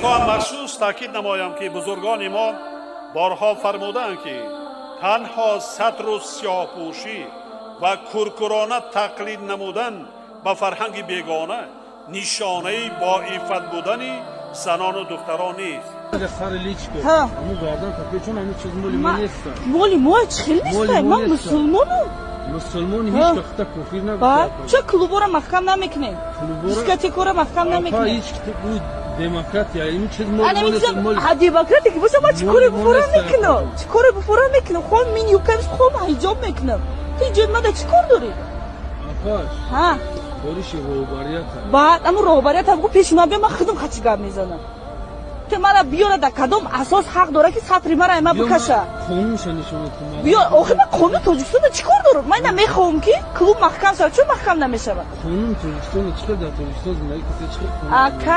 Хоҳам махсус таъкид намоям, ки бузургони мо борҳо фармудаанд, ки танҳо сатру сиёҳпӯшӣ ва куркурона тақлид намудан ба фарҳанги бегона нишонаи боиффат будани занону духтарон нест. Моли мо чӣ хел нест? Ман мусулмонам. Мусулмони ҳеҷ вақта кофир набуд. Ча клубора маҳкам намекунем, дискотекора маҳкам намекунем? Демократия ин чиз. Демократия ки боша, ман чӣ коре буфора мекунам? Чӣ коре буфора мекунам? Хом мин юбкам, хом ҳиҷоб мекунам. Ту иҷод мада чӣ кор дорӣ? Апаш, кориши роҳбарият. Баъд аму роҳбарият гу пеши ман бия, ман худам хачи гап мезанам. Ту мара биёра, дар кадом асос ҳақ дора, ки сатри мара ма бикаша? Қонунша нишона кун. Биё, охир ман қонуни Тоҷикистонро чӣ кор дорам? Ман намехоҳам, ки клуб маҳкам шавад. Чун маҳкам намешавад? Қонуни Тоҷикистон чӣ? Дар Тоҷикистон зиндагӣ касе чӣ? Ака.